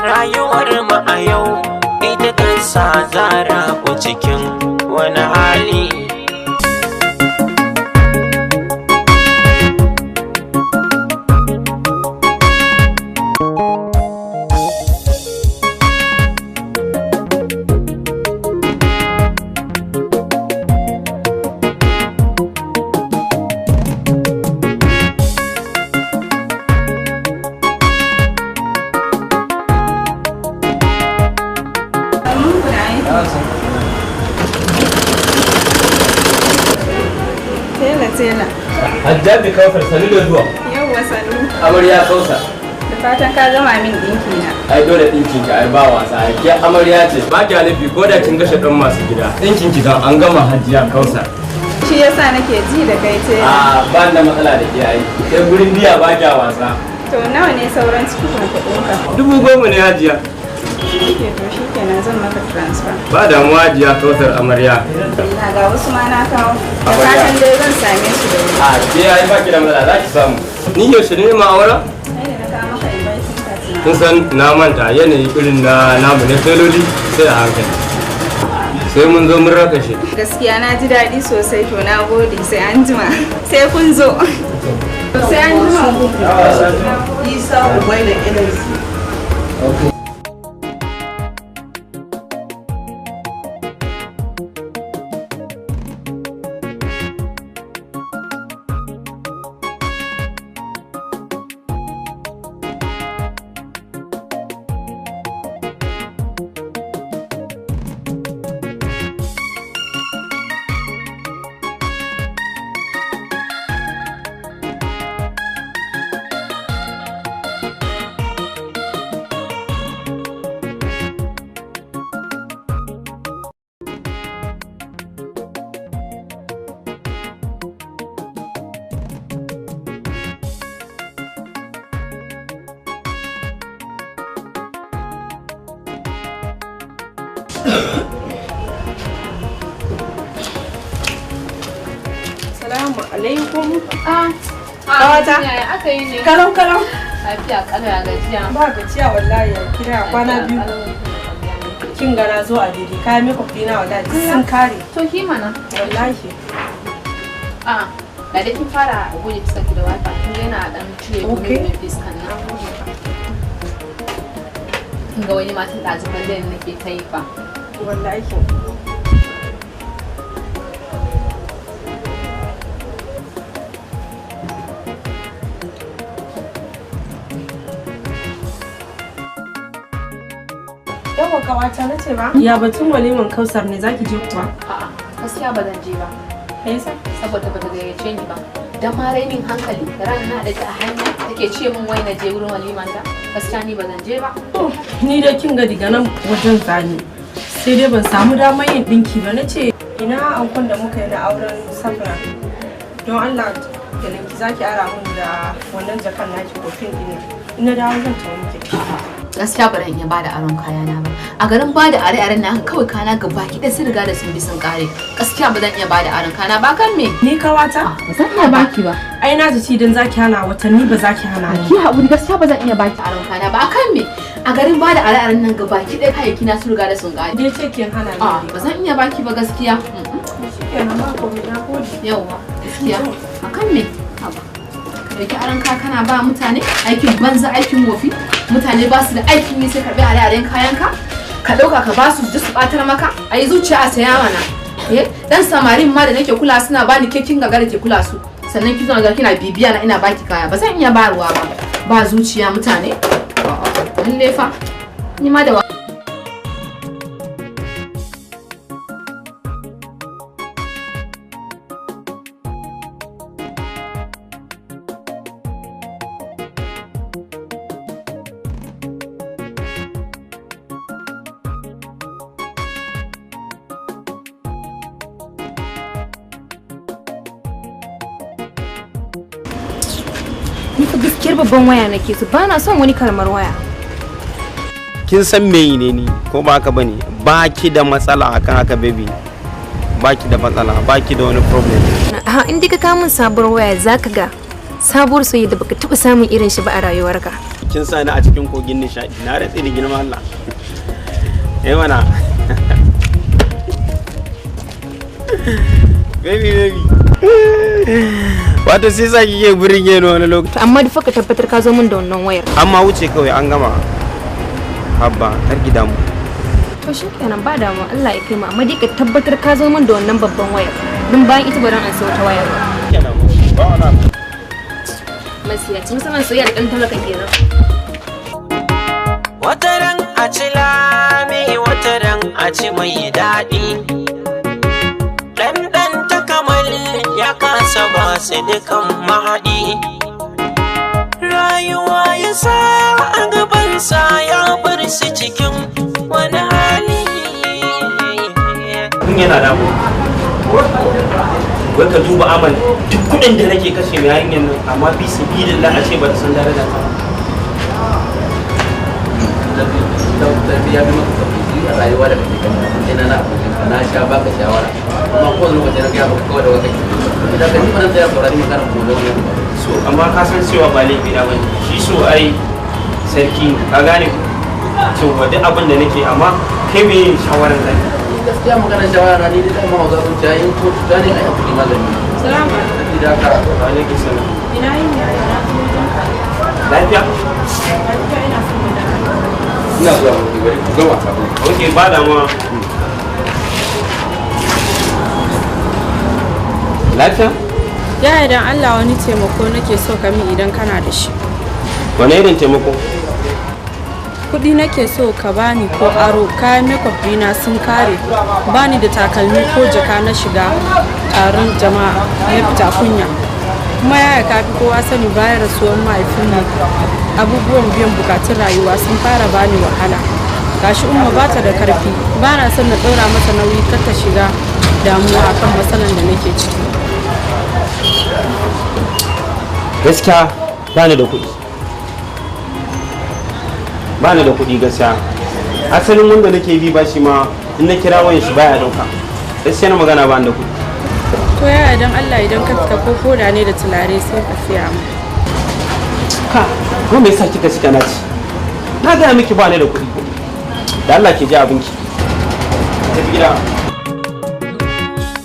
Rayuwar mu a yau ita kan sa zara ku cikin wani hali. Tela tela. Hajjabi Kausar, sanu da zuwa. Yawwa, sanu. Amarya Kausar. Da fatan ka gama min dinki na. Ai dole ɗinkin ki, ai ba wasa. Ai ke amarya ce. Ba ki laifi ko da kin gashe ɗan masu gida. Ɗinkin ki kan an gama, Hajiya Kausar. Shi yasa nake ji da kai, tela. A ba ni da matsala da ke ai. Sai gurin biya ba kya wasa. To, nawa ne sauran cikin kuɗinka? 10,000 ne, Hajiya. Ke to, shikenan, zan maka transfer. Ba damuwa, Hajiya Kausar amarya. Na ga wasu ma na kawo. Da Amarya. fatan dai zan same su da wuri. A ke ai ba ki da matsala, za ki samu. Ni yaushe ne ma auren? Ai da na kawo maka inviting card na. Kun san na manta, yanayi irin na namu na teloli sai a hankali. Sai mun zo mun raka shi. Gaskiya na ji daɗi sosai. To, na gode, sai an jima. Sai kun zo. Sai an jima. Isa Ubaida LLC. Salamu alaikum. Ah, Kawata. Yaya aka yi ne? Kalau kalau. Lafiya kalau, ya gajiya? Ba gajiya wallahi, ya kira kwana biyu. Kin ga na zo a daidai, kayan makeup dina wallahi duk sun kare. To, ki mana. Wallahi. Ah, ga dai kin fara goge fuskar ki da wiper, kin ga yana dan cire Okay. gumin fiskan nan. Kin ga wani matan ɗazu kwalliyar nake ta yi fa. Wallahi. Yawwa kawata, na ce ba? Ya batun waliman Kausar ne, zaki je kuwa? A'a, gaskiya ba zan je ba. Me yasa? Saboda bata gayyace ni ba. Dan ma rainin hankali, da ranar na haɗa ta a hanya take ce min wai na je wurin waliman ta. Gaskiya ni ba zan je ba. To, ni dai kin ga diga nan wajen zani. Sai dai ban samu damar yin dinki ba. Na ce ina ankon da muka yi na auren Safra. Don Allah ki zaki ara mun da wannan jakan naki kofin din. In na dawo zan tawo miki da shi. Gaskiya ba zan iya bada aron kayana ba. A garin bada are aren na haka kawai kana gaba ki sun riga da sun bi sun kare. Gaskiya ba zan iya bada aron kana ba, kan me? Ni kawata? Ba zan iya baki ba. Ai na zaci idan zaki hana watanni ba zaki hana ni. Ki haƙuri, gaskiya ba zan iya baki aron kana ba, kan me? A garin bada are aren nan gaba ki ɗaya kayayyaki na sun riga da sun kare. Dai ce kin hana ni. A ba zan iya baki ba gaskiya. Shikenan, ba komai, na gode. Yauwa, gaskiya akan me? Haba. Dauki aron ka kana ba mutane, aikin banza aikin wofi. Mutane ba su da aikin yi sai karɓi are-aren kayan ka. Ka ɗauka ka ba su su ɓatar maka? A yi zuciya a saya mana. Eh, dan samarin ma da nake kula suna bani ke kin gagara ke kula su. Sannan ki zo ga kina bibiya na ina baki kaya. Ba zan iya bayarwa ba. Ba zuciya mutane. Lalle fa. Ni ma da Ni fa gaskiyar babban waya nake so, ba na son wani karamar waya. Kin san me ne ni ko ba haka bane? Ba ki da matsala akan haka baby. Ba ki da matsala, ba ki da wani problem. Ha, in dai ka kawo min sabuwar waya zaka ga sabuwar soyayya da baka taɓa samun irin shi ba a rayuwarka. Kin sa ni a cikin kogin nishadi, na ratse da girman Allah. Eh mana. Baby baby. Wato sai sa kike burge ni wani lokaci. To amma duk fa ka tabbatar ka zo min da wannan wayar. Amma wuce kawai an gama. Habba, kar ki damu. To shikenan ba damu, Allah ya kai mu, amma dai ka tabbatar ka zo min da wannan babban wayar. Don bayan ita ba dan an sayo ta wayar ba. Kenan ba wani abu. Masiyaci musamman soyayya da ɗan talaka kenan. Wataran a ci lami, wataran a ci mai daɗi. Ɗanɗan ta kamal ya kasa ba su dukan mahaɗi. Rayuwa ya sa a gabansa ya bar su cikin wani hali. Kun yana damu. Wai ka duba Amal, duk kuɗin da nake kashe mai yarinyar nan, amma bi sabilillah a ce ba ta san daraja ta ba. Ya bi maka sauki a rayuwa da kake gani a matsayina na abokin ka, na sha baka shawara amma kowane lokaci na gaya maka kawai da wata kake da ka ni ba zan tsaya saurari magana ko wani ba. So amma ka san cewa ba laifi na bane shi, so ai sarki ka gane cewa duk abin da nake, amma kai me shawaran zaki? Gaskiya maganar shawara na ni dai dama hausa sun ce in ko cuta ne ai hakuri magani. Salamu alaikum. Sabida haka wa alaikum salam. Ina yin yaya na zo wajen ka. Lafiya? Lafiya, ina son mu da ina zuwa mu bari ku gama kafin. Okay, ba damuwa. Lafiya? Yaya dan Allah wani taimako nake so ka min idan kana da shi. Wani irin taimako? Kuɗi nake so ka bani ko aro, kayan makeup dina sun kare. Bani da takalmi ko jaka na shiga taron jama'a na fita kunya. Kuma yaya ka fi kowa sani bayan rasuwar mahaifinmu abubuwan biyan bukatun rayuwa sun fara bani wahala. Gashi Umma ba ta da karfi, ba na son na ɗora mata nauyi kar ta shiga damuwa akan matsalan da nake ciki. Gaskiya ba ni da kuɗi. Ba ni da kuɗi gaskiya. Asalin wanda nake bi ba shi ma in na kira wayan shi baya ɗauka. Gaskiya na magana ba ni da kuɗi. To yaya dan Allah idan ka fita ko koda ne da tulare sai ka siya mu. Ka, ko me yasa kika cika naci? Na gaya miki ba ni da kuɗi. Da Allah ki ji abinki. Tafi gida.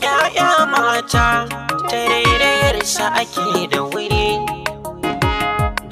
‘Ya'ya mata tarairayarsa ake da wuri.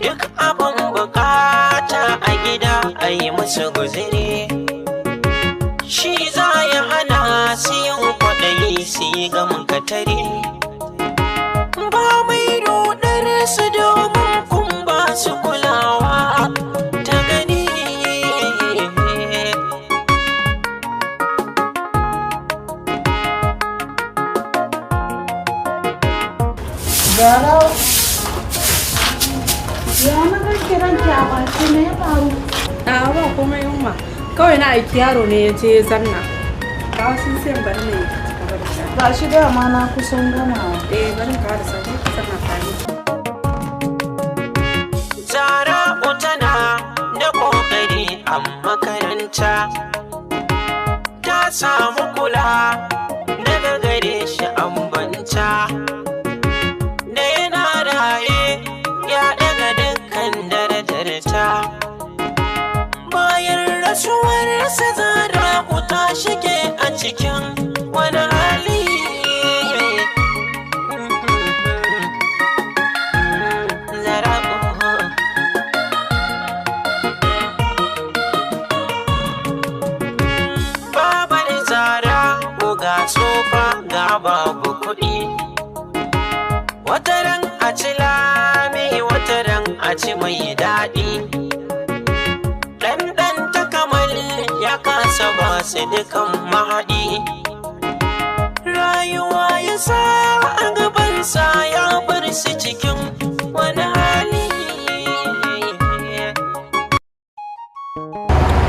Duk abin bukata a gida a yi musu guziri. Shi za ya hana su yin kwaɗayi su yi gamin katare. Ba mai rudar su domin kun ba su kulawa ta gani. Ya na ga kiranki a baki, me ya faru? A'a ba komai Umma. Kawai na aiki yaro ne ya je ya zanna. Kawo sun sai bari ne ci gaba da sha. Ba shi dama na kusan gamawa. Eh bari ka da sauki sannan fani. Zara'u tana da ƙoƙari a makaranta. Ta samu kula daga gare shi an banta. Da yana raye ya daga dukkan darajarta. Bayan rasuwarsa Zara'u ta shige a cikin wani hali. Zara'u. tsufa ga babu kuɗi. Wataran a ci lami, wataran a ci mai daɗi. Ɗanɗan ta kamal ya kasa ba su dukan mahaɗi. Rayuwa ya sa a gabansa ya bar su cikin wani hali.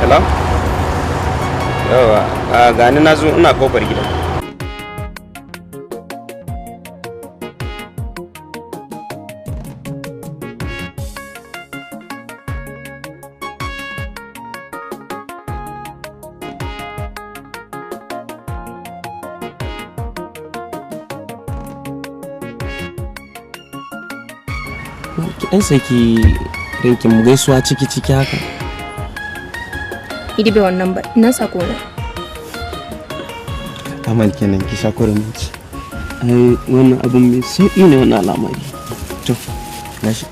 Hello? Yawa, gani na zo ina kofar gida. Ki dan saki ranki mu gaisuwa ciki ciki haka. Ni dai bai wannan ba, ina sako na. Amal kenan, ki sha kurumin ci. Ai wannan abun mai sauƙi ne wannan al'amari. To, gashi.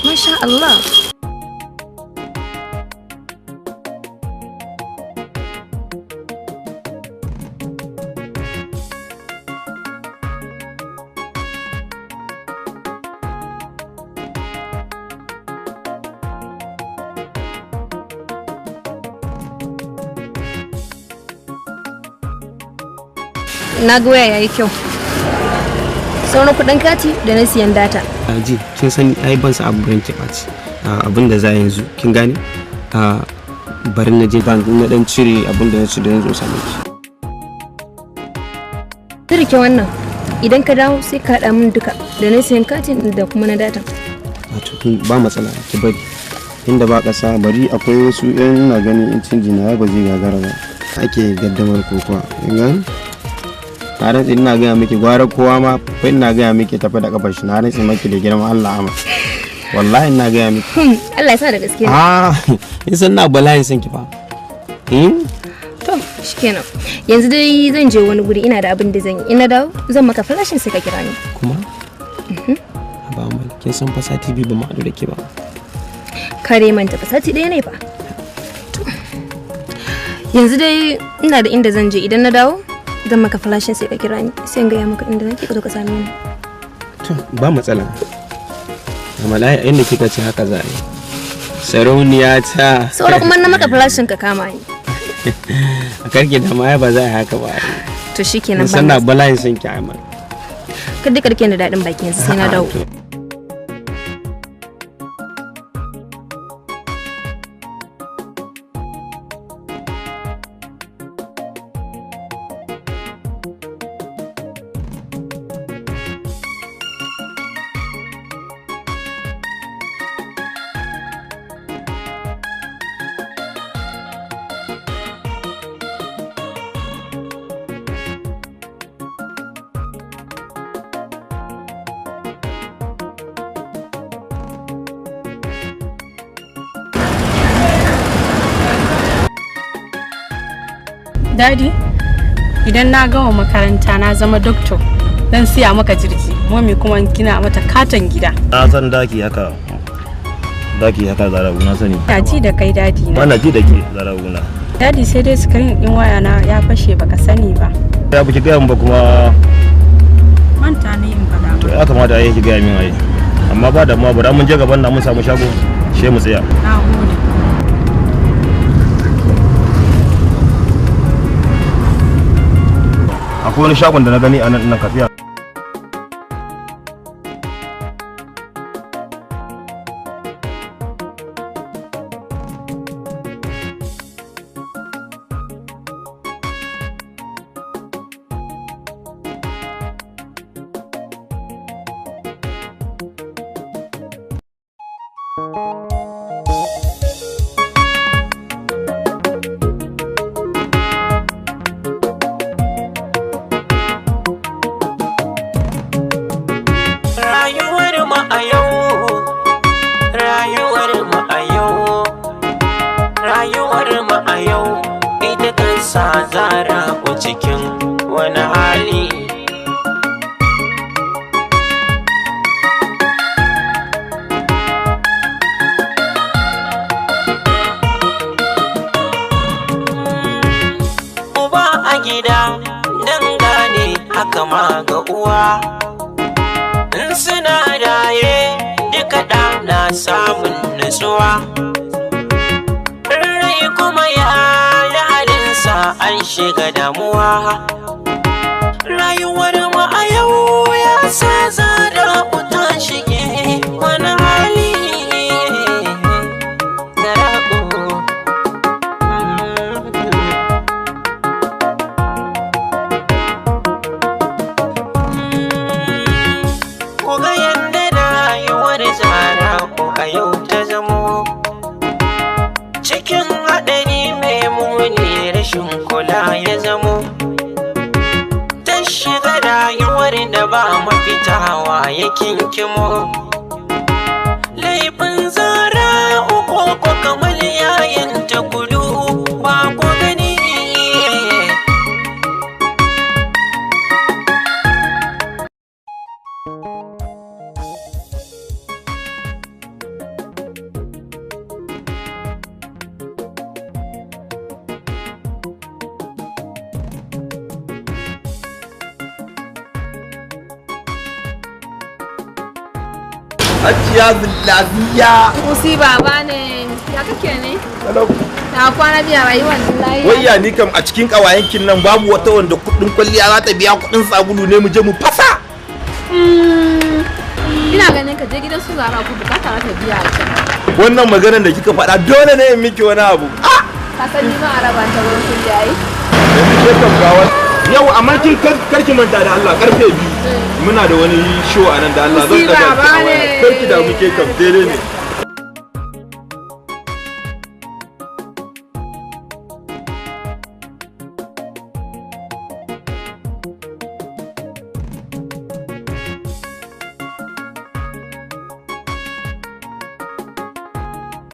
Masha Allah. Na ga waya yayi kyau. Sauran kuɗin kati da na siyan data. Ji, kin sani ai ban sa abu ranki ɓaci. Abin da za yanzu, kin gane? Bari na je bank na dan cire abin da na ci da yanzu same ki. Rike wannan. Idan ka dawo sai ka haɗa min duka da na siyan katin da kuma na data. Wato ba matsala, ki bari. Inda ba ƙasa bari akwai wasu yan na gani in canji na ba zai gagara ba. Ake gaddamar kokowa. Kin gane? Na rantsi ina gaya miki gwara kowa ma fa ina gaya miki tafi da kafar shi, na rantsi maki da girman Allah ama. Wallahi ina gaya miki. Allah ya sa da gaske. Ah, in san na bala'in san ki fa. To, shikenan. Yanzu dai zan je wani guri, ina da abin da zan yi. In na dawo zan maka flashin sai ka kira ni. Kuma? Ba mal, kin san fa sati biyu ba mu haɗu da ke ba. Kare manta fa sati ɗaya ne fa. To. Yanzu dai ina da inda zan je, idan na dawo zan maka flashin sai ka kira ni, sai in gaya maka inda nake ka zo ka same ni. To, ba matsala. Amma lai inda kika ce haka za a yi. Sarauniya ta. Saura kuma na maka flashin ka kama ni. A karke da ma ba za a yi haka ba. To shikenan ba. San na bala'in san ki Amal. Kada ka rike ni daɗin baki yanzu sai na dawo. Daddy, idan na gama makaranta na zama doctor, zan siya maka jirgi, mommy kuma gina mata katon gida. Na san daki haka. Daki haka Zara'u, na sani. Ina ji da kai daddy na. Bana ji da ke Zara'u na. Daddy, sai dai screen din waya na ya fashe, baka sani ba. Ya buki gaya min ba kuma? Manta ne in faɗa. To ya kamata ai ki gaya min ai. Amma ba damuwa, bara mun je gaban na mun samu shago, she mu tsaya. Na gode. Akwai wani shagon da na gani a nan nan ka tsaya. Rayuwar mu a yau, rayuwar mu a yau, rayuwar mu a yau ita kan sa zara ku cikin wani hali. koma ga uwa. In suna raye duka ɗa na samun nutsuwa. Rai kuma ya yi halinsa an shiga damuwa. Rayuwar mu a yau ya sa Zara'u ta shige wani hali. Zara'u. Ku ga yadda rayuwar Zara'u a yau ta zamo cikin haɗari mai muni, rashin kula ya zamo. Ta shiga rayuwar da ba mafitawa ya kinkimo. Laifin Zara'u ko ko kamar yayin ta gudu ba ku gani. Hajiya lafiya. Musiba ba ne, ya kake ne? Na kwana biya rayuwar lafiya. Wayya ni kam a cikin kawayenkin nan babu wata wanda kudin kwalliya za ta biya kudin sabulu ne mu je mu fasa. Ina ganin ka je gidan su Zara ku bukata za ta biya a can. Wannan maganar da kika faɗa dole ne in miki wani abu. Ka san ni ma a raba ta wurin kuɗi ai. Yanzu ke kam ga wani. Yau amma kin karki manta da Allah karfe 2 muna da wani show a nan da Allah zan daga ki a waya. Karki da muke kam daidai ne.